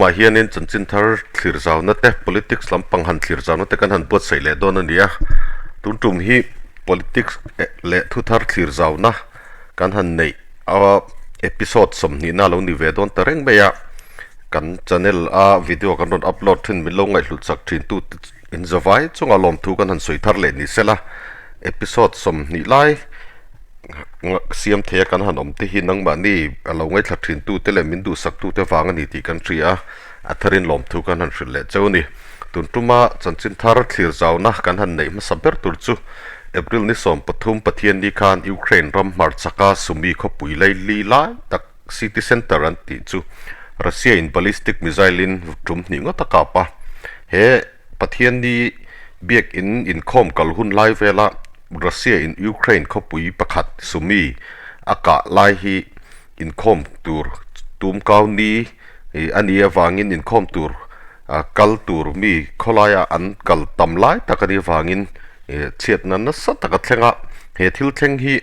tumah hianin chanchin thar thlir zauna te politics lampang han thlir zauna te kan han buatsaih leh dawn a ni a, tun tum hi politics leh thu thar thlir zauna kan han neih a episode sawmhnihna a lo ni ve dawn ta reng mai a, kan channel a video kan rawn upload thin min lo ngaihhlut chak thin tu te in zavai chunga lawmthu kan han sawi thar leh ni sela episode 20 lai siam thei a kan han awm te hi nangmahni a lo ngaithla thin tu te leh min duhsak tu te vang a ni tih kan hria a, a tharin lawmthu kan han hrilh leh cheu a ni. Tun tuma chanchin thar thlir zauna kan han neih hmasa ber tur chu April ni 13 Pathianni khan Ukraine ram hmarchaka Sumy khawpui laili lai tak city centre an tih chu Russia in ballistic missile in tum hnih ngawt a kap a, he Pathianni biakin inkhawm kal hun lai vela Russia in Ukraine khawpui pakhat Sumy a kah lai hi inkhawm tur tum kau ni a nih avangin inkhawm tur kal tur mi khawlaia an kal tam lai tak a nih avangin chhiatna nasa tak a thleng a, he thil thleng hi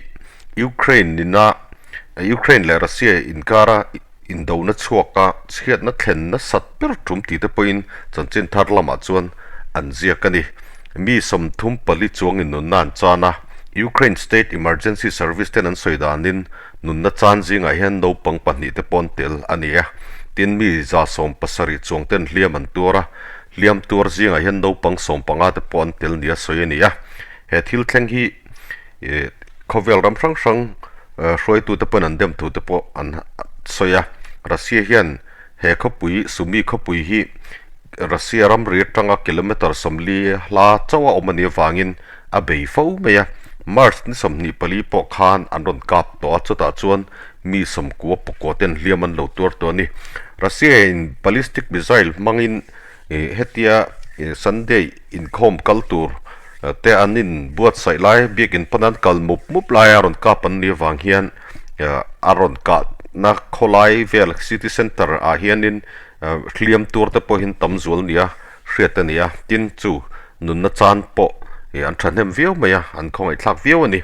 Ukraine nina Ukraine leh Russia inkara indona chhuaka chhiatna thlen nasat ber tum tih te pawhin chanchin thar lamah chuan an ziak a ni. Mi 34 chuangin nunna an chan a, Ukraine State Emergency Service ten an sawi danin nunna chan zingah hian naupang pahnih te pawh an tel a ni a. Tin, mi 170 chuang ten hliam an tuar a, hliam tuar zingah hian naupang 15 te pawh an tel nia sawi a ni a. He thil thleng hi khawvel ram hrang hrang hruaitute pawn an dem thu te pawh an sawi a, Russia hian he khawpui Sumy khawpui hi Russia ramri atanga kilometre 40 hla chauh a awm a nih avangin a bei fo mai a, March ni 24 pawh khan an rawn kap tawh a, chutah chuan mi 99 ten hliam an lo tuar tawh a ni. Russia in ballistic missile hmangin hetia Sunday inkhawm kal tur te an in buatsaih lai biakin pawn an kal mup mup lai a rawn kap an nih avang hian a rawn kahna khawlai vel city centre ah hianin hliam tur te pawhin tam zual nia hriat a ni a, tin chu nunna chan pawh an thahnem viau mai a, an khawngaihthlak viau a ni.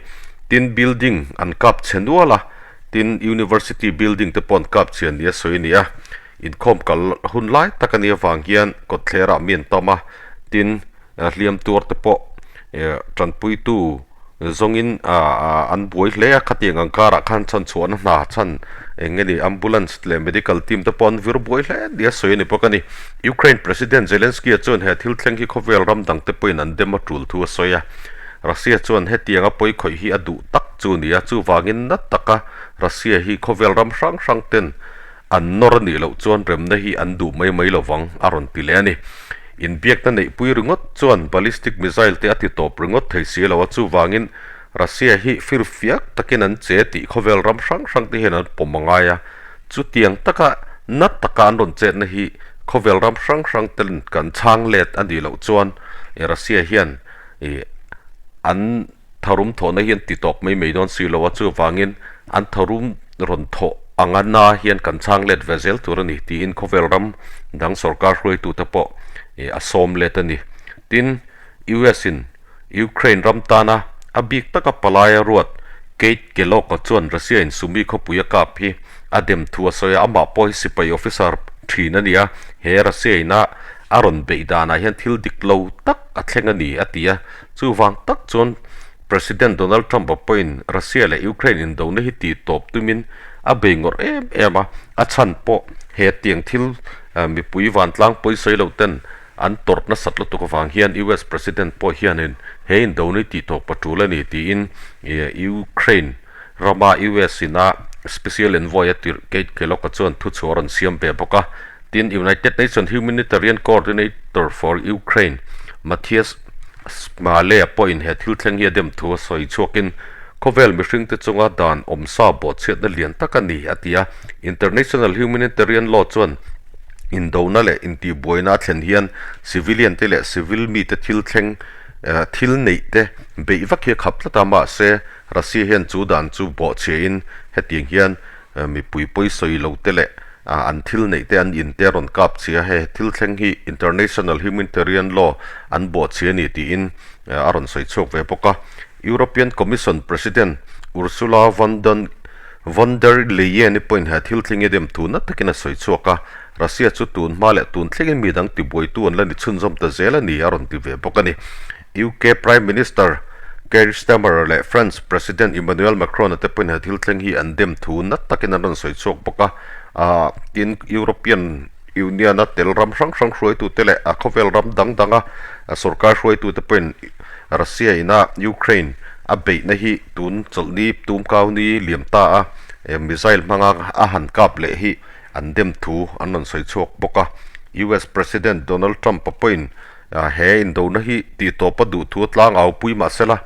Tin building an kap chhe nual a, tin university building te pawh an kap chhe nia sawi a ni a. Inkhawm kal hun lai tak a nih avang hian kawtthlerah mi an tam a, tin hliam tuar te pawh tanpuitu zawngin an buai hle a, khatiang ang karah khan chhanchhuahna hna chhan eng nge ni ambulance leh medical team te pawh an vir buai hle nia sawi a ni bawk a ni. Ukraine President Zelensky-a chuan he thil thleng hi khawvel ram dang te pawhin an dem a tul thu a sawi a, Russia chuan hetianga pawi khawih hi a duh tak chu a ni a, chuvangin na taka Russia hi khawvel ram hrang hrang ten An nawr a nih loh chuan remna hi an duh mai mai lovang, a rawn ti leh a ni. Inbiakna neihpui ringawt chuan ballistic missile te a ti tawp ringawt thei si lo a, chuvangin Russia hi firfiak takin an che tih khawvel ram hrang hrang te hian an pawm a ngai a, chutiang taka na taka an rawn chetna hi khawvel ram hrang hrang ten kan chhang let a nih loh chuan Russia hian an Tharum thawhna hi an ti tawp mai mai dawn si lo a, chuvangin an tharum rawn thawh anga na hian kan chhang let ve zel tur a ni tiin khawvel ram dang sorkar hruaitute pawh a sawm let a ni. Tin, US in Ukraine ram tana a bik taka palai a ruat Keith Kellogg-a chuan Russia in Sumy khawpui a kap hi a dem thu a sawi a, amah pawh hi sipai officer thin a ni a, he Russia ina a rawn beih danah hian thil dik lo tak a thleng a ni a ti a. Chuvang tak chuan President Donald Trump-a pawhin Russia leh Ukraine indona hi tih tawp tumin a bei ngawrh em em a, a chhan pawh he tiang thil mipui vantlang pawisawi lo ten an tawrh nasat lutuk avang hian US President pawh hianin he indona hi tih tawp a tul a ni tiin Ukraine rama US ina Special Envoy a tirh Keith Kellogg-a chuan thuchhuah a rawn siam ve bawk a. Tin, United Nations Humanitarian Coordinator for Ukraine, Mathias Schmale-a pawhin he thil thleng hi a dem thu a sawi chhuakin, Khawvel mihringte chunga dan awmsa bawhchhiatna lian tak a ni, a ti a. International Humanitarian Law chuan indona leh intihbuaina a thlen hian civilian te leh civil mite thil thleng thil neih te beih vak hi a khap tlat a, mahse, Russia hian chu dan chu bawhchhiahin hetiang hian mipui pawisawi lo te leh an thil neih te an in te a rawn kap chhia he thil thleng hi International Humanitarian Law an bawh chhia a ni tiin a rawn sawi chhuak ve bawk a. European Commission President Ursula von den von der Leyen-i pawhin he thil thleng hi a dem thu na takin a sawi chhuak a. Russia chu tun hma leh tun thlengin mi dang tibuaitu an la ni chhunzawm ta zel a ni, a rawn ti ve bawk a ni. UK Prime Minister Keir Starmer leh France President Emmanuel Macron-a te pawhin he thil thleng hi an dem thu nat takin an rawn sawi chhuak bawk a. Tin, European Union-a tel ram hrang hrang hruaitute leh a khawvel ram dang danga sorkar hruaitute pawhin Russia ina Ukraine a beihna hi tun chawlhni tumkau ni liam ta a, missile hmanga a han kap leh hi an dem thu an rawn sawi chhuak bawk a. US President Donald Trump-a pawhin he indona hi tihtawp a duh thu a tlangau pui mahsela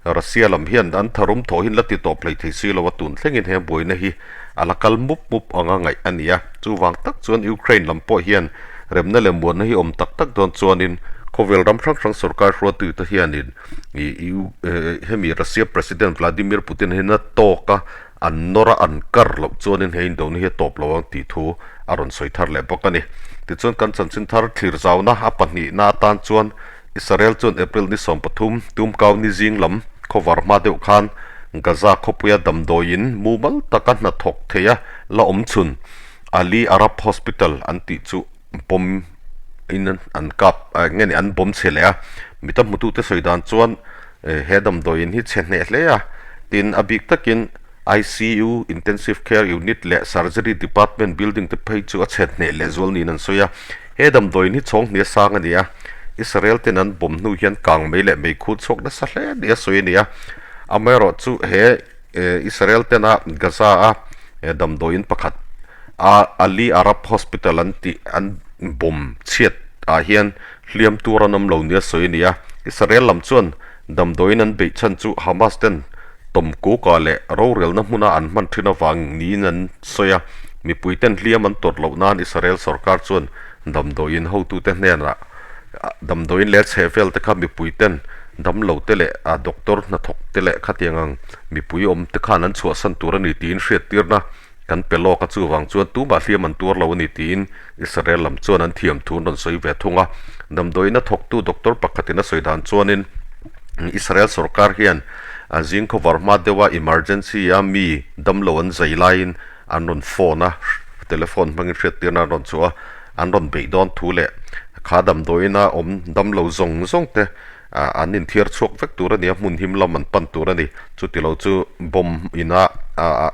Russia lam hian an tharum thawhin la titawp hlei thei si lo a, tun thlengin he buaina hi a la kal mup mup anga ngaih a ni a. Chuvang tak chuan Ukraine lam pawh hian remna leh muanna hi awm tak tak dawn chuanin khawvel ram hrang hrang sorkar hruatute hianin hemi Russia President Vladimir Putin hi na tawk a, an nawr a, an kar loh chuanin he indona hi a tawp lo ang tih thu a rawn sawi thar leh bawk a ni. Tichuan kan chanchin thar thlir zauna a pahnihna atan chuan Israel chuan April ni 13, tumkau ni zing lam khawvar hma deuh khan Gaza khawpuia damdawiin mumal taka hnathawk theia la awm chhun Ali Arab Hospital an tih chu bomb in an kap nge ni an bomb chhe leh a. Mita hmutute sawi dan chuan he damdawiin hi chhe hneh hle a, tin a bik takin ICU, Intensive Care Unit, leh Surgery Department building te phei chu a chhe hneh leh zual niin an sawi a. He damdawiin hi chhawng hnih a sang a ni a, Israel ten an bawm hnu hian kang mei leh meikhu chhuak nasa hle nia sawi a ni a. Amaherawh chu he Israel tena Gaza a damdawiin pakhat a Ali Arab Hospital an tih an bawm chhiat ah hian hliam tur an awm lo nia sawi a ni a. Israel lam chuan damdawiin an beih chhan chu Hamas ten tawmkuka leh rorelna hmuna an hman thin avang niin an sawi a. Mipui ten hliam an tawrh loh nan Israel sorkar chuan damdawiin hotute hnenah damdawiin leh chheh vel te kha mipui ten damlo te leh a doctor hnathawk te leh khatiang ang mipui awm te khan an chhuahsan tur a ni tiin hriattirna kan pe lawk a, chuvang chuan tumah hliam an tuar lo a ni tiin Israel lam chuan an thiam thu an rawn sawi ve thung a. Damdawiin a thawktu doctor pakhatin a sawi dan chuanin Israel sorkar hian zing khawvar hma deuha emergency a mi damlo an zai laiin an rawn phone a, telephone hmangin hriattirna an rawn chhuah a, an rawn beih dawn thu leh kha damdawiin a awm damlo zawng zawng te an inthiar chhuak vek tur a ni a, hmun him lam an pan tur a ni. Chuti lo chu bomb ina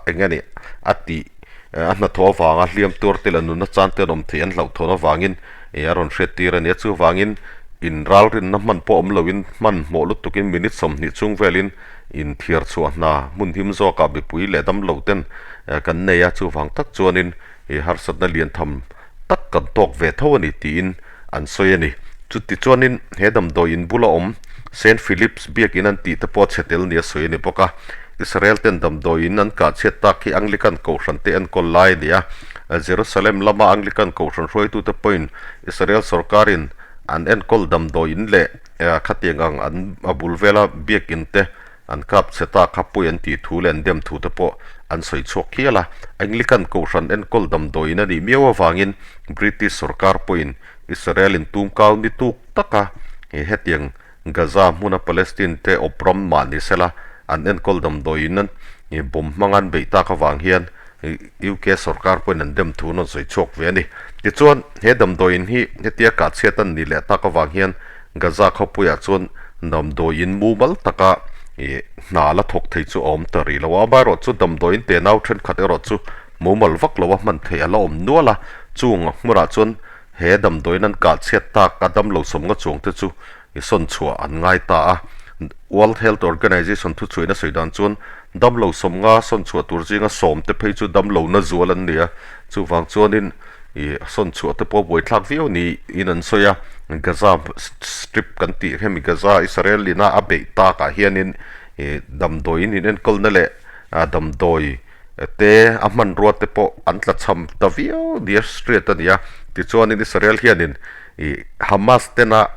eng nge ni a tih a hnathawh avanga hliam tuar te leh nunna chan te an awm theih an hlauhthawn avangin a rawn hriattir a ni a. Chuvangin in ralrinna hman pawh awm loin hmanhmawh lutukin minute 20 chhung velin inthiar chhuah hna hmun him zawkah mipui leh damlo ten kan nei a, chuvang tak chuanin harsatna lian tham tak kan tawk ve tho a ni tiin an sawi a ni. Chuti chuanin he damdawi in bula awm Saint Philip's biakin an tih te pawh a chhe tel nia sawi a ni bawk a. Israel ten damdawi in an kah chhiat tak hi Anglican kohhran te enkawl lai a ni a. Jerusalem lama Anglican kohhran hruaitute pawhin Israel sorkarin an enkawl damdawi in leh khatiang ang an a bul vela biakin te an kap chhe ta kha pawi an tih thu leh an dem thu te pawh an sawi chhuak hial a. Anglican kohhran enkawl damdawiin a nih miau avangin British sorkar pawhin Israel in tumkau ni tuk taka hetiang Gaza hmuna Palestine te awp ram mah ni sela an enkawl damdawiin bomb hmanga an beih tak avang hian UK sorkar pawhin an dem thu an rawn sawi chhuak ve a ni. Tichuan, he damdawiin hi hetia kah chhiat an nih leh tak avang hian Gaza khawpuiah chuan damdawiin mumal taka hna la thawk thei chu a awm ta rih lo a, amaherawhchu damdawiin tenau thenkhat erawh chu mumal vak lo a hman theih a la awm nual a, chung hmunah chuan he damdawiin an kah chhiat tak a damlo sawmnga chuangte chu i sawn chhuah an ngai ta a. World Health Organization thuchhuahin a sawi dan chuan damlo sawmnga sawn chhuah tur zinga sawmte phei chu damlo na zual an ni a, chuvang chuanin i sawn chhuah te pawh buaithlak viau niin an sawi a. Gaza Strip kan tih hemi Gaza Israel ina a beih takah hianin i damdawiin inenkawlna leh damdawi te a hmanrua te pawh an tlachham ta viau nia hriat a ni a. Tichuanin Israel hianin i Hamas tena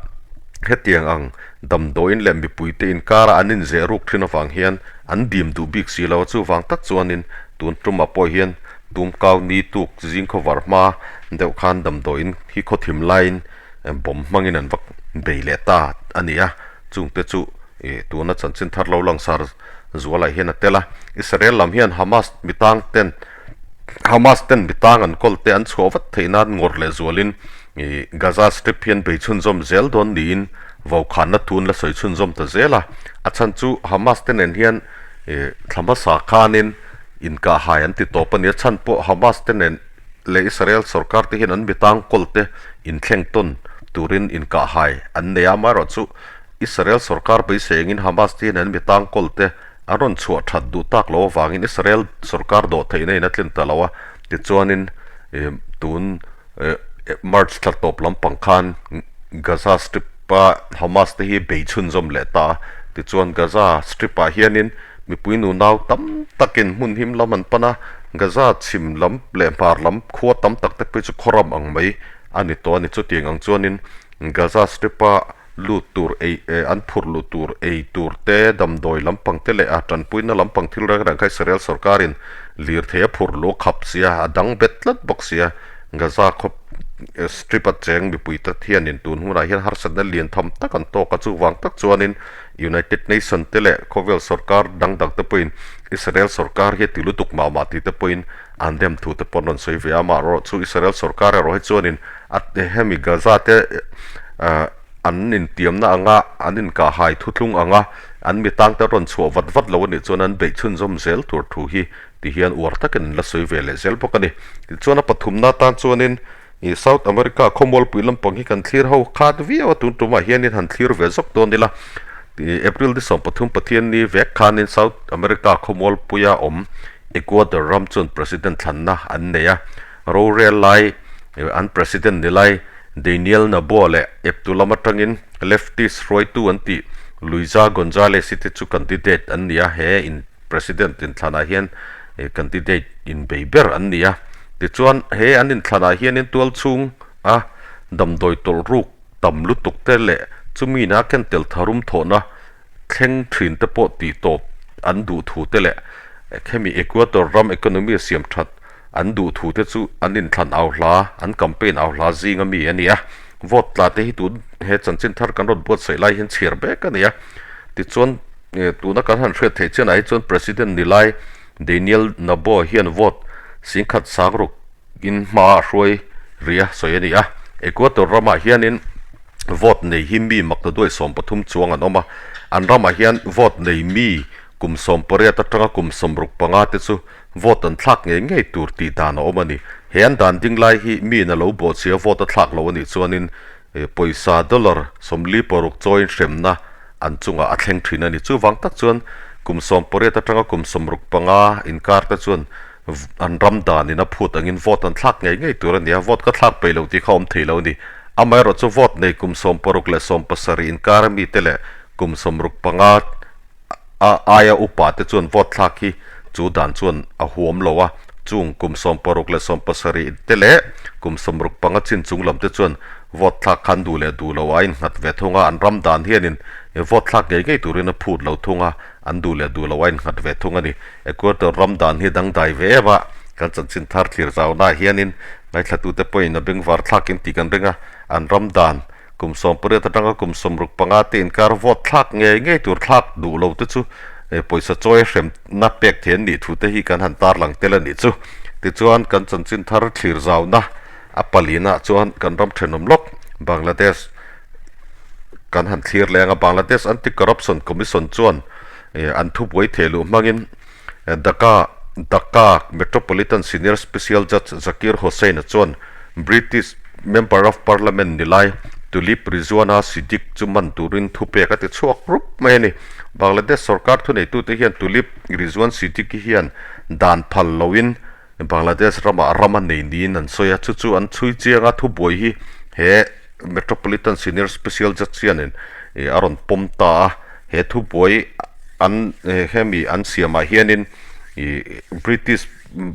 hetiang ang damdawiin leh mipuite inkara an inzeh ruk thin avang hian an dim duh bik si lo a, chuvang tak chuanin tun tumah pawh hian tumkau ni tuk zing khawvar hma deuh khan damdawiin hi khawthim laiin bomb hmangin an va bei leh ta a ni a, chungte chu ih tuna chanchin thar lo langsar zualah hian a tel a. Israel lam hian Hamas mitang ten. Hamas ten mi tang an kawl te an chhuah vat theih nan ngawrh leh zualin Gaza Strip hian bei chhunzawm zel dawn niin vaukhana tun la sawi chhunzawm ta zel a. A chhan chu Hamas te nen hian thla hmasa khanin inkahhai an ti tawp a ni. A chhan pawh Hamas te nen leh Israel sorkar te hian an mi tang kawl te inthleng tawn turin inkahhai an nei a. Amaherawhchu Israel sorkar beisei angin Hamas te hian an mi tang kawl te A rawn chhuah that duh tak lo avangin Israel sorkar dawh theihna in a tlin ta lo a, tichuanin tun March thla tawp lampang khan Gaza Strip-a Hamas te hi bei chhunzawm leh ta a, tichuan Gaza Strip-ah hianin mipui nunau tam takin hmun him lam an pan a, Gaza chhim lam leh hmar lam khua tam tak te phei chu khawram ang mai a ni tawh a ni. Chutiang ang chuanin Gaza Strip-a lut tur ei an phurh luh tur ei tur te, damdawi lampang te leh a tanpuina lampang thil reng reng kha Israel sorkarin lirthei a phurh luh a khap sia, a dang bet tlat bawk sia. Gaza khaw strip a cheng mipui te hianin tun hunah hian harsatna lian tham tak an tawk a, chuvang tak chuanin United Nation te leh khawvel sorkar dang dang te pawhin Israel sorkar hi a ti lutuk mah mah tih te pawhin an dem thu te pawh an rawn sawi ve a, amaherawh chu Israel sorkar erawh hi chuanin a hemi Gaza te an intiamna anga an inkahhai thuthlung anga an mi tang te rawn chhuah vat vat lo a nih chuan an beih chhunzawm zel tur thu hi ti hian uar takin an la sawi ve leh zel bawk a ni. Tichuan a pathumna atan chuanin ih South America khawmualpui lampang hi kan thlir ho khat viau a, tun tumah hianin han thlir ve zawk dawn ila April ni 13 Pathianni vek khanin South America khawmualpuia awm Ecuador ram chuan President thlanna an nei a, rorel lai an President ni lai Daniel Noboa leh eptu lam atangin leftist hruaitu an tih Luisa Gonzalez-i te chu candidate an ni a, he in President inthlanah hian candidate inbei ber an ni a. Tichuan he an inthlanah hianin tualchhung a damdawi tawlh ruk tam lutuk te leh chumi ina ken tel tharum thawhna thleng thin te pawh tih tawp an duh thu te leh hemi Ecuador ram economy a siam that an duh thu te chu an inthlan au hla, an campaign au hla zing a mi a ni a. Vote tla te hi tun he chanchin thar kan rawn buatsaih lai hian chhiar bek a ni a. Tichuan tuna kan han hriat theih chianah hi chuan President ni lai Daniel Noboa hian vote singkhat sangruk in hma a hruai rih a sawi a ni a. Ecuador ramah hianin vote nei hi mi maktaduai 13 chuang an awm a, an ramah hian vote nei mi kum 18 atanga kum 65 te chu vote an thlak ngei ngei tur tih dan a awm a ni. He an dan ding lai hi miin a lo bawhchhia vote a thlak lo a nih chuanin pawisa dollar 46 chawiin hremna an chungah a thleng thin a ni. Chuvang tak chuan kum 18 atanga kum 65 inkar te chuan An ram danin a phut angin vote an thlak ngei ngei tur a ni a, vote ka thlak peih lo tih kha awm thei lo a ni. Amaherawh chu vote nei kum 16 leh 70 inkar a mite leh kum 65 a aia upa te chuan vote thlak hi chu dan chuan a huam lo a, chung kum 16 leh 70 te leh kum 65 chin chung lam te chuan vote thlak khan duh leh duh lo a innghat ve thung a, an ram dan hianin vote thlak ngei ngei turin a phut lo thung a, an duh leh duh lo a innghat ve thung a ni. Ecuador ram dan hi dangdai ve em a, kan chanchin thar thlir zaunaah hianin ngaithlatute pawhin a bengvar thlakin tih kan ring a, an ram dan kum 18 atanga kum 65 te inkar vote thlak ngei ngei tur thlak duh lo te chu pawisa chawi hremna pek thei an nih thu te hi kan han tarlang tel a nih chu. Tichuan kan chanchin thar thlir zauna a palinah chuan kan ram thenawm lawk Bangladesh kan han thlir leng a, Bangladesh Anti-Corruption Commission chuan An thubuai theh luh hmangin Dhaka Dhaka Metropolitan Senior Special Judge Zakir Hossain-a chuan British Member of Parliament ni lai Tulip Rizwana Siddiq chu man turin thupek a ti chhuak rup mai a ni. Bangladesh sorkar thuneitute hian Tulip Rizwan Siddiq-i hian dan phal loin Bangladesh ramah ram a nei niin an sawi a, chu chu an chhui chiang a, thubuai hi he Metropolitan Senior Special Judge hianin a rawn pawm ta a, he thubuai an hemi an siamah hianin British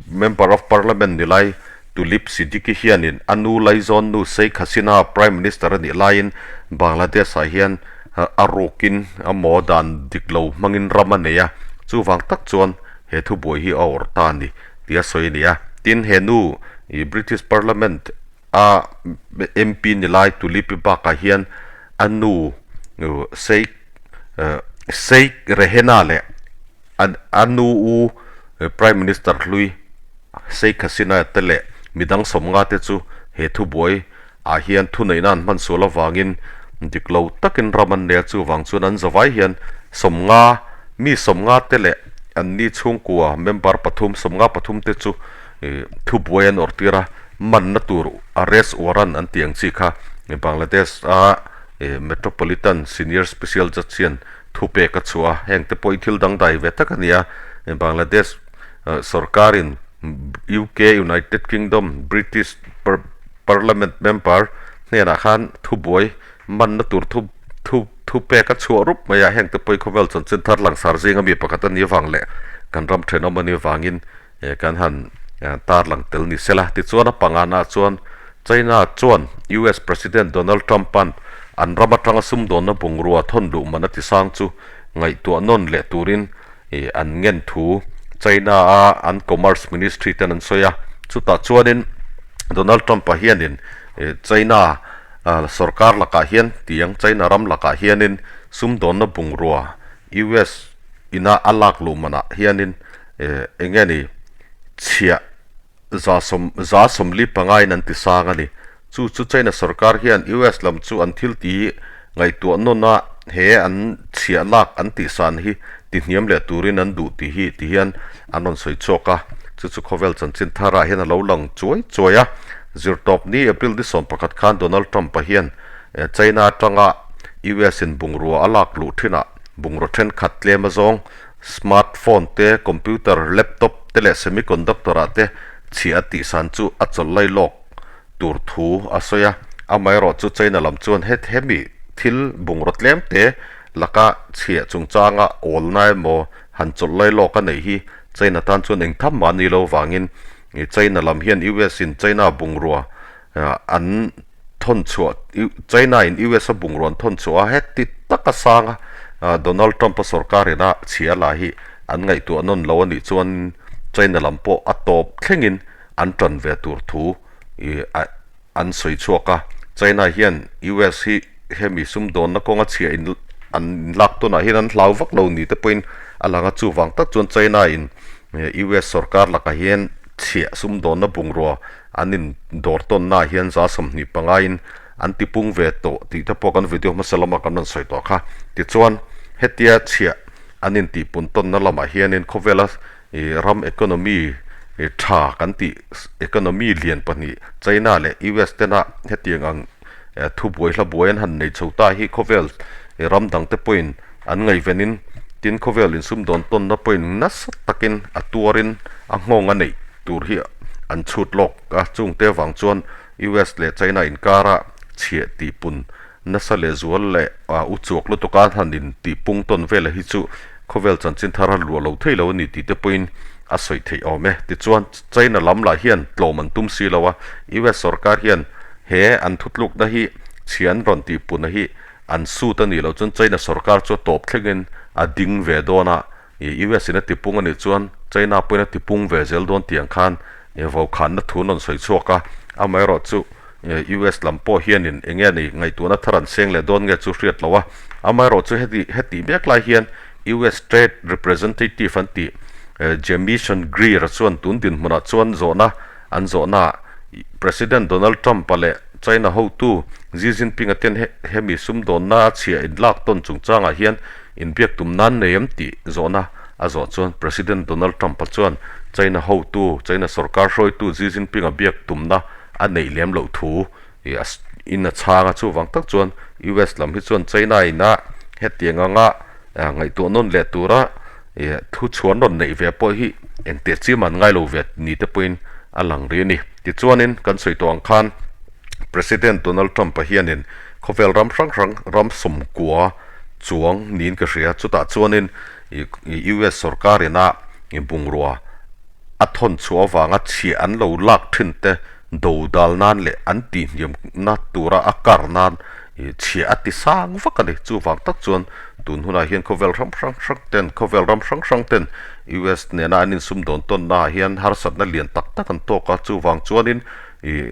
Member of Parliament ni lai Tulip Siddiqui hianin a nu laizawn nu Sheikh Hasina Prime Minister a nih laiin Bangladesh ah hian a rukin a maw dan dik lo hmangin ram a nei a, chuvang tak chuan he thubuai hi a awrh ta a ni tih a sawi a ni a. Tin, he nu i British Parliament a MP ni lai Tulip-i bakah hian a nu Sheikh Sheikh Rehena leh a nu u Prime Minister hlui Sheikh Hasina te leh midang 50 te chu he thubuai ah hian thuneihna an hman sual avangin dik lo takin ram an nei a, chuvang chuan an zavai hian 50 mi 50 te leh anni chhungkua member pathum 53 te chu thubuai an awrh tir a, manna tur arrest warrant an tih ang chi kha Bangladesh a Metropolitan Senior Special Judge hian thupek a chhuah a, heng te pawh hi thil dangdai ve tak a ni a, Bangladesh sorkarin UK, United Kingdom, British Parliament member hnenah khan thubuai manna tur thu thu thupek a chhuah rup mai a, heng te pawh hi khawvel chanchin thar langsar zinga mi pakhat a nih avang leh kan ram thenawm a nih avangin kan han tarlang tel ni sela. Tichuan a pangana chuan China chuan US President Donald Trump-a'n an ram atanga sumdawnna bungrua thawn luh man a tisang chu ngaihtuah nawn leh turin an ngen thu China-a an Commerce Ministry ten an sawi a. Chutah chuanin Donald Trump-a hianin China sorkar lakah hian tiang China ram lakah hianin sumdawnna bungrua US ina a lak luh manah hianin eng nge ni chhiah 145 in an ti sang a ni. Chu chu China sorkar hian US lam chu an thil ti ngaihtuah nawn a, he an chhiah lak an tih san hi ti hniam leh turin an duh tih hi ti hian an rawn sawi chhuak a. Chu chu khawvel chanchin tharah hian a lo lang chuai chuai a. Zirtawp ni April ni 11 khan Donald Trump-a hian China atanga US in bungrua a lak luh thinah bungraw thenkhat tlem a zawng Smart phone te, computer, laptop te leh semiconductor ah te chhiah a tihsan chu a chawlh lai lawk tur thu a sawi a. Amaherawh chu China lam chuan het hemi thil bungraw tlem te laka chhiah chungchanga awlna emaw han chawlh lai lawk a neih hi China tan chuan eng tham mah a ni lo vangin China lam hian US in China bungrua an thawn chhuah China in US a bungrua an thawn chhuah a heti taka sang a Donald Trump a sorkar ina chhia la hi an ngaihtuah nawn lo a nih chuan China lam pawh a tawp thlengin an tan ve tur thu an sawi chhuak a. China hian US hi hemi sumdawnna kawnga chhia in an lak tawnah hian an hlau vak lo ni te pawhin a lang a, chuvang tak chuan China in US sorkar lakah hian chhiah sumdawnna bungrua An in dawr tawnnaah hian 25 in an ti pung ve tawh tih te pawh kan video hmasa lamah kan rawn sawi tawh kha. Tichuan, hetia chhiah an in tih pun tawnna lamah hianin khawvela ih ram economy tha kan tih economy lian pahnih China leh US tena hetiang ang thubuai hla buai an han nei chho ta hi khawvel ram dangte pawhin an ngaihvenin tin khawvel insumdawn tawnna pawhin nasa takin a tuarin a nghawng a neih tur hi an chhut lawk a, chungte avang chuan US leh China inkara chhiah tihpun nasa leh zual leh u chuak lutuk a han in tihpung tawn vela hi chu khawvel chanchin thar a luah lo thei lo a ni tih te pawhin a sawi theih awm e. Tichuan China lam lah hian tlawm an tum si lo a, US sorkar hian he an thutlukna hi chhia an rawn tihpuna hi an sut a nih loh chuan China sorkar chu a tawp thlengin a ding ve dawn a, US in a tipung a nih chuan China pawhin a tipung ve zel dawn tih ang khan vokhanna thu an rawn sawi chhuak a, amaherawh chu US lam pawh hianin eng nge ni ngaihtuahna thar an seng leh dawn nge chu hriat loh a, amaherawh chu heti hetih mek lai hian US Trade Representative an tih Jamieson Greer chuan tun dinhmunah chuan zawhna an zawhnaah President Donald Trump-a leh China hotu Xi Jinping-a ten hemi sumdawnna a chhia inlak tawn chungchangah hian inbiak tum nan nei em tih zawhna a zawh chuan President Donald Trump-a chuan China hotu, China sorkar hruaitu Xi Jinping-a biak tumna a neih lem loh thu in a chhang a. Chuvang tak chuan US lam hi chuan China ina hetiang anga ngaihtuah nawn leh tura thu chhuan rawn neih ve pawh hi engteh chiam an ngai lo ve ni te pawhin a lang rih a ni. Tichuanin kan sawi tawh ang khan President Donald Trump-a hianin khawvel ram hrang hrang ram 90 chuang niin ka hria. Chutah chuanin US sorkar ina bungrua a thawn chhuah avanga chhiah an lo lak thin te do dal nan leh an tihhniamna tura a kar nan chhiah a ti sang vak a ni. Chuvang tak chuan tun hunah hian khawvel ram hrang hrang ten khawvel ram hrang hrang ten US nena an insumdawn tawnnaah hian harsatna lian tak tak an tawk a. Chuvang chuanin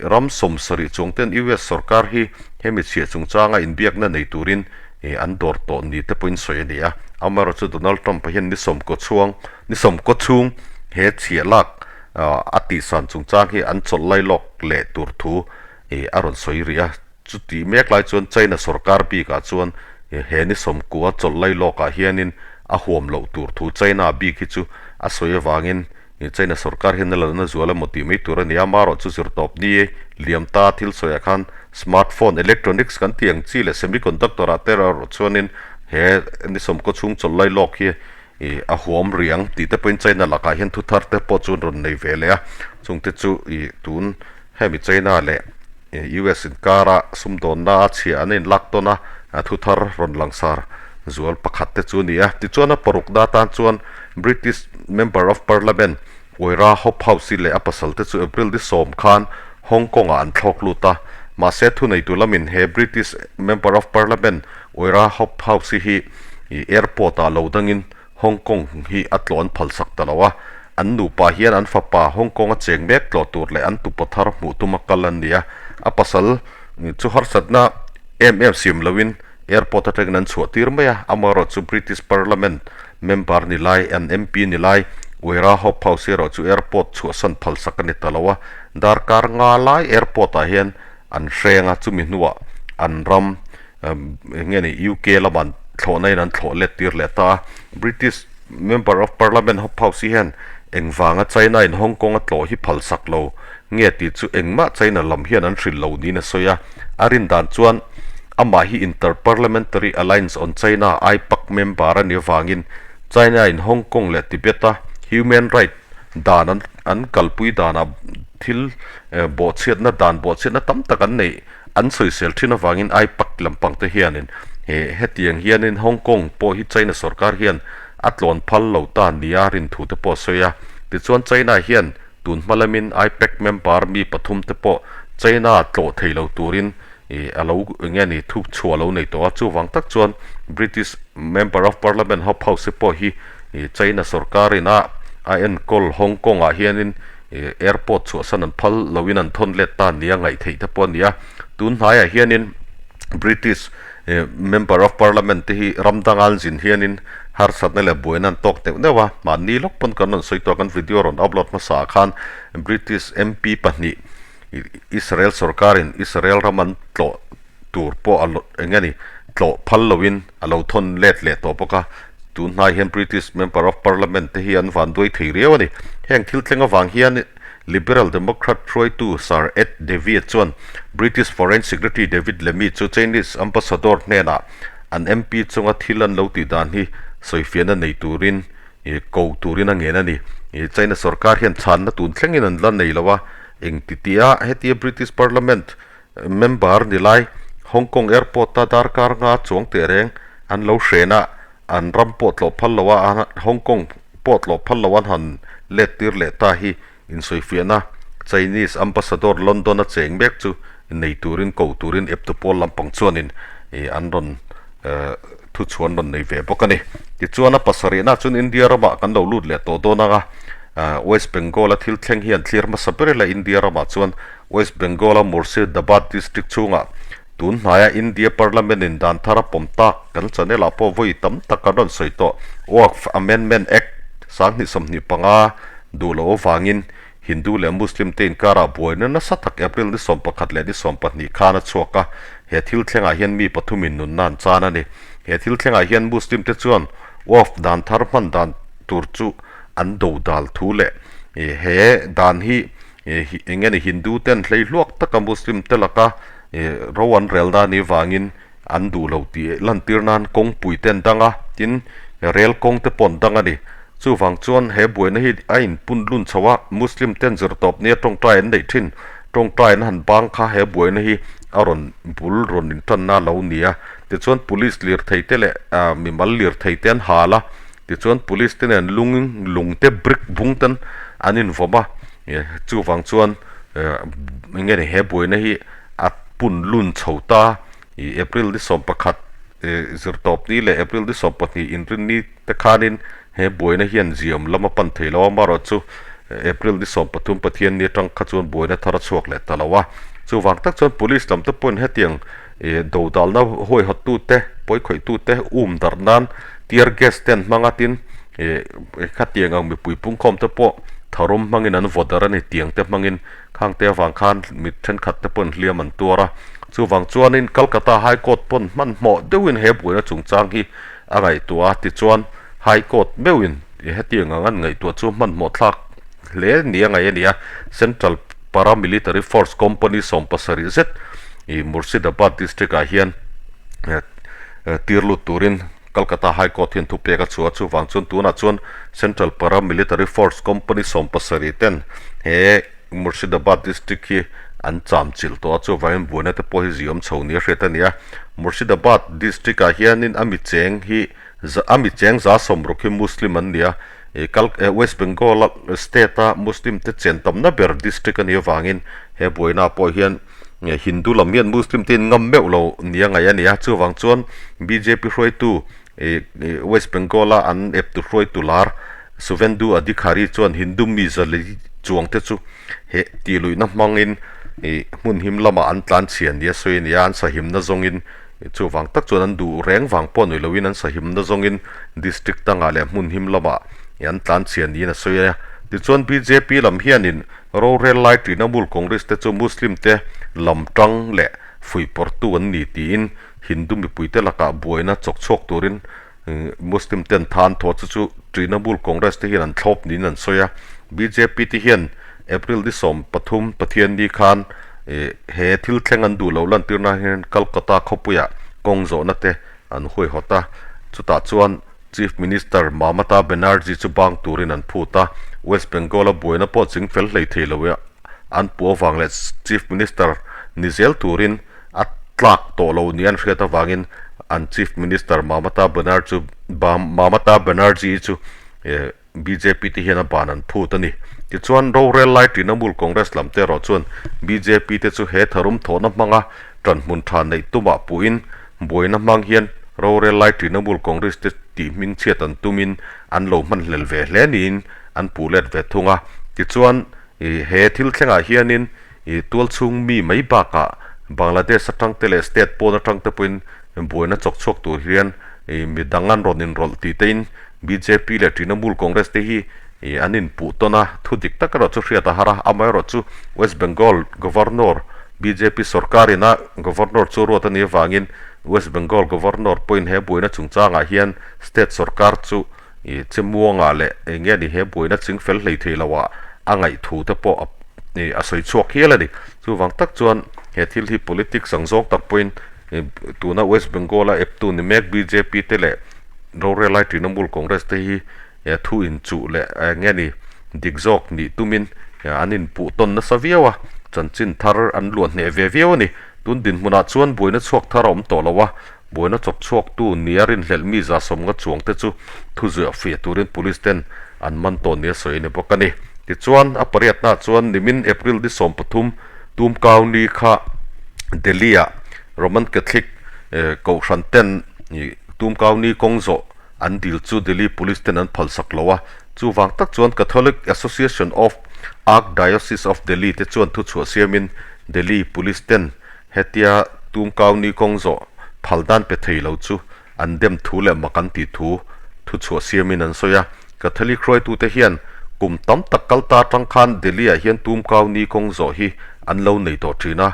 ram 70 chuang ten US sorkar hi hemi chhiah chungchanga inbiakna nei turin an dawr tawh ni te pawhin sawi a ni a. Amaherawhchu Donald Trump-a hian ni 90 chhuang ni 90 chhung he chhiah lak. a tihsan chungchang hi an chawlh lai lawk leh tur thu a rawn sawi rih a. Chutih mek lai chuan China sorkar bikah chuan he ni sawmkua chawlh lai lawkah hianin a huam loh tur thu China bik hi chu a sawi avangin China sorkar hian a lalna zual emaw tih mai tur a ni a. Amaherawh chu zirtawp ni liam ta thil sawiah khan smart phone, electronics kan tih ang chi leh semiconductor ah te erawh chuanin he ni sawmkaw chhung chawlh lai lawk hi a huam rih ang tih te pawhin China lakah hian thu thar te pawh chu an rawn nei ve leh a. Chungte chu ih tun hemi China leh US inkara sumdawnna a chhia an inlak tawn a, thu thar rawn langsar zual pakhat te chu a ni a. Tichuan a parukna atan chuan British Member of Parliament Uaira Hobhouse-i leh a pasal te chu April ni sawm khan Hong Kong-ah an thlawk lut a. Mahse thuneitu lamin he British Member of Parliament Uaira Hobhouse-i hi airport-ah lo dangin Hong Kong hi a tlawh an phalsak ta lo a, an nupa hian an fapa Hong Kong a cheng mek tlawh tur leh an tupa thar hmuh tuma kal an ni a, a pasal chu harsatna em em siam loin airport atangin an chhuah tir mai a, amaherawh chu British Parliament member ni lai, an MP ni lai Uaira Hobhouse erawh chu airport chhuahsan phalsak a ni ta lo a, darkar nga lai airport ah hian an hreng a, chumi hnuah an ram Eng nge ni UK lama an thlawhna in an thlawh let tir leh ta a, British Member of Parliament Hobhouse hian engvanga China in Hong Kong a tlawh hi phalsak lo nge tih chu engmah China lam hian an hrilh lo niin a sawi a, a rin dan chuan amah hi Inter-Parliamentary Alliance on China, AIPAC, member a nih avangin China in Hong Kong leh Tibet a human right dan an an kalpui danah thil bawhchhiatna dan bawhchhiatna tam tak an neih An sawisel thin avangin AIPAC lampang te hianin he hetiang hianin Hong Kong pawh hi China sorkar hian a tlawn phal lo ta nia rin thu te pawh a sawi a. Tichuan China hian tun hma lamin AIPAC member mi pathum te pawh China tlawh thei lo turin a lo eng nge ni thu chhuah lo nei tawh a. Chuvang tak chuan British Member of Parliament Hobhouse pawh hi China sorkarin a a enkawl Hong Kong ah hianin Airport chhuahsan an phal loin an thawn let ta nia ngaih theih te pawh a ni a. Tun hnaiah hianin British Member of Parliament te hi ram danga an zin hianin harsatna leh buaina an tawk neuh neuh a. Mahni lawk pawn kan rawn sawi tawh a, kan video rawn upload hmasa ah khan British MP pahnih Israel sorkarin Israel ram an tlawh tur pawh a eng nge ni tlawh phal loin a lo thawn let leh tawh bawk a, tun hnai hian British Member of Parliament te hi an van duai thei riau a ni. Heng thil thleng avang hian Liberal Democrat hruaitu Sir Ed Davey chuan British Foreign Secretary David Lammy chu Chinese Ambassador hnenah an MP chunga thil an lo tih dan hi sawifiahna nei turin ko turin a ngen a ni. China sorkar hian chhanna tun thlengin an la nei lo a, engtitia hetia British Parliament Member ni lai Hong Kong Airport-a darkar nga chuang teh reng an lo hren a, an ram pawh tlawh phal lo a, Hong Kong pawh tlawh phal lo an han let tir leh ta hi insawifiahna Chinese Ambassador London-a cheng mek chu nei turin ko turin eptu pawl lampang chuanin an rawn thuchhuan rawn nei ve bawk a ni. Tichuan a pasarihna chuan India ramah kan lo lut leh tawh dawn ang a, West Bengal-a thil thleng hi an thlir hmasa ber ila India ramah chuan West Bengal-a Murshidabad district chhungah tun hnaia India Parliament-in dan thar a pawm tak kan channel-ah pawh vawi tam tak kan rawn sawi tawh. Waqf Amendment Act 2025 duh loh avangin Hindu leh Muslim te inkarah buaina nasa tak April ni 11 leh ni 12 khan a chhuak a, he thil thlengah hian mi pathumin nunna an chan a ni. He thil thlengah hian Muslim te chuan Waqf dan thar hman dan tur chu an dodal thu leh he dan hi Eng nge ni Hindu ten hlei hluak taka Muslim te laka ro an rel na ni vangin an duh lo tih lantir nan kawngpui te an dang a, tin rel kawng te pawh an dang a ni. Chuvang chuan he buaina hi a inpun lun chho a, Muslim ten zirtawp nia tawngtai an neih thin. Tawngtai an han bang kha he buaina hi a rawn bul rawn intanna a lo ni a. Tichuan police lirthei te leh mimal lirthei te an hal a, tichuan police te nen lung lung te brick bung ten an invawm a. Chuvang chuan eng nge ni he buaina hi a pun lun chho ta ih April ni 11 zirtawp ni leh April ni 12 inrinni te khanin he buaina hian ziam lam a pan thei lo a, amaherawh chu April ni 13 Pathian ni atang kha chuan buaina thar a chhuak leh ta lo a. Chuvang tak chuan police lam te pawhin hetiang dodalna huaihawttu te pawikhawihtu te um darh nan tear gas te an hmang a tin khatiang ang mipui pungkhawm te pawh. Tharum hmangin an vaw darh a ni tiang te hmangin khang te avang khan mi thenkhat te pawhin hliam an tuar a. Chuvang chuanin Calcutta High Court pawn hmanhmawh deuhin he buaina chungchang hi a ngaihtuah a, tichuan High Court meuhin hetiang ang an ngaihtuah chu hmanhmawh thlak hle ni a ngaih a ni a. Central Paramilitary Force Company 70 zet ih Murshidabad District ah hian tir lut turin Calcutta High Court hian thupek a chhuah a, chuvang chuan tunah chuan Central Paramilitary Force Company 70 ten he Murshidabad District hi an cham chilh tawh a, chuvangin buaina te pawh hi ziawm chho nia hriat a ni a. Murshidabad District ah hianin a mi cheng hi a mi cheng 60 hi Muslim an ni a, West Bengal state a Muslim te chen tamna ber district a nih avangin he buaina ah pawh hian Hindu lam hian Muslim te in ngam meuh lo nia ngaih a ni a, chuvang chuan bjp hruaitu West Bengal a an eptu hruaitu lar Suvendu Adhikari chuan Hindu mi zali chuang te chu he tih luihna hmangin hmun him lamah an tlan chhia nia sawi a ni a, an sahimna zawngin chuvang tak chuan an duh reng vang pawh ni loin an sahimna zawngin district dangah leh hmun him lamah an tlan chhia niin a sawi a. Tichuan bjp lam hianin Rorel lai Trinamool Congress te chu Muslim te lam tang leh fuihpawrhtu an ni tiin Hindu mipuite lakah buaina chawk chhuak turin Muslim ten tha an thawh chu chu Trinamool Congress te hian an thlawp niin an sawi a. Bjp te hian April ni 13 Pathianni khan he thil thleng an duh loh lantirna hian Calcutta khawpuiah kawng zawhna te an huaihawt a, chutah chuan Chief Minister Mamata Banerjee chu bang turin an phut a, West Bengal-a buaina pawh ching fel hlei thei lo an puh avang leh Chief Minister ni zel turin a tlak tawh lo nia an hriat avangin an Chief Minister Mamata Banerjee Mamata Banerjee chu Bjp te hian a ban an phut a ni. Tichuan, rorel lai Trinamool Congress lam te erawh chuan bjp te chu he tharum thawhna hmanga ṭanhmun ṭha neih tumah puhin buaina hmang hian rorel lai Trinamool Congress te tih hmingchhiat an tumin an lo hmanhlel ve hle niin an puh let ve thung a. Tichuan, he thil thlengah hianin tualchhung mi mai bakah Bangladesh atang te leh state pawn atang te pawhin buaina chawk chhuak tur hian midang an rawn inrawlh tih tein Bjp leh Trinamool Congress te hi an inpuh tawn a, thu dik tak erawh chu hriat a har a, amaherawh chu West Bengal Governor bjp sorkar ina Governor chu ruat a nih avangin West Bengal Governor pawhin he buaina chungchangah hian state sorkar chu chemuangah leh eng nge ni he buaina ching fel hlei thei loah a ngaih thu te pawh a sawi chhuak hial a ni. Chuvang tak chuan he thil hi politics ang zawng tak pawhin tuna West Bengal a eptu ni mek bjp te leh Rorel lai Trinamool Congress te hi thu inchuh leh eng nge ni dik zawk nih tumin an inpuh tawn nasa viau a, chanchin thar an luah hneh ve viau a ni. Tun dinhmunah chuan buaina chhuak thar a awm tawh lo a, buaina chawp chhuaktu nia rinhlelh mi 150 chuang te chu thu zuah fiah turin police ten an man tawh nia sawi a ni bawk a ni. Tichuan, a pariatnaah chuan nimin April ni 13 tumkau ni kha Delhi-ah Roman Catholic kohhran ten Tumkauni kawng zawh an dil chu Delhi Police ten an phalsak lo a, chuvang tak chuan Catholic Association of Archdiocese of Delhi te chuan thuchhuah siamin Delhi Police ten hetia Tumkauni kawng zawh phal dan pe thei lo chu an dem thu leh mak an tih thu thuchhuah siamin an sawi a. Catholic hruaitute hian kum tam tak kal ta atang khan Delhi-ah hian Tumkauni kawng zawh hi an lo nei tawh thin a,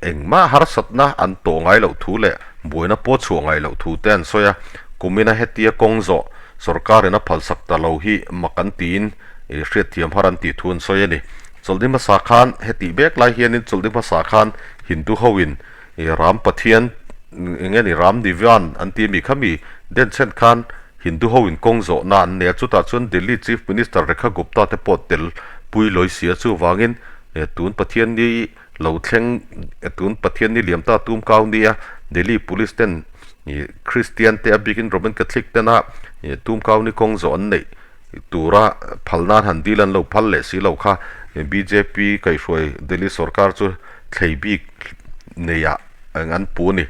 Engmah harsatna an tawh ngai loh thu leh buaina pawh chhuah ngai loh thu te an sawi a, kumina hetia kawng zawh sorkarin a phalsak ta lo hi mak an tiin hriatthiam har an tih thu an sawi a ni. Chawlhni hmasa khan hetih mek lai hianin chawlhni hmasa khan Hindu hoin Ram Pathian eng nge ni Ram Nivan an ti a mi kha mi denchhen khan Hindu hoin kawng zawhna an nei a, chutah chuan Delhi Chief Minister Rekha Gupta te pawh tel pui lawi si a, chuvangin tun Pathian ni Lo thleng tun Pathian ni liam ta tum kau nia Delhi Police ten Christian te a bikin Roman Catholic tena tum kau ni kawng zawh an neih tura phal nan han dil an lo phal leh si lo kha bjp kaihhruai Delhi sorkar chu thlei bik neiah an pu a ni.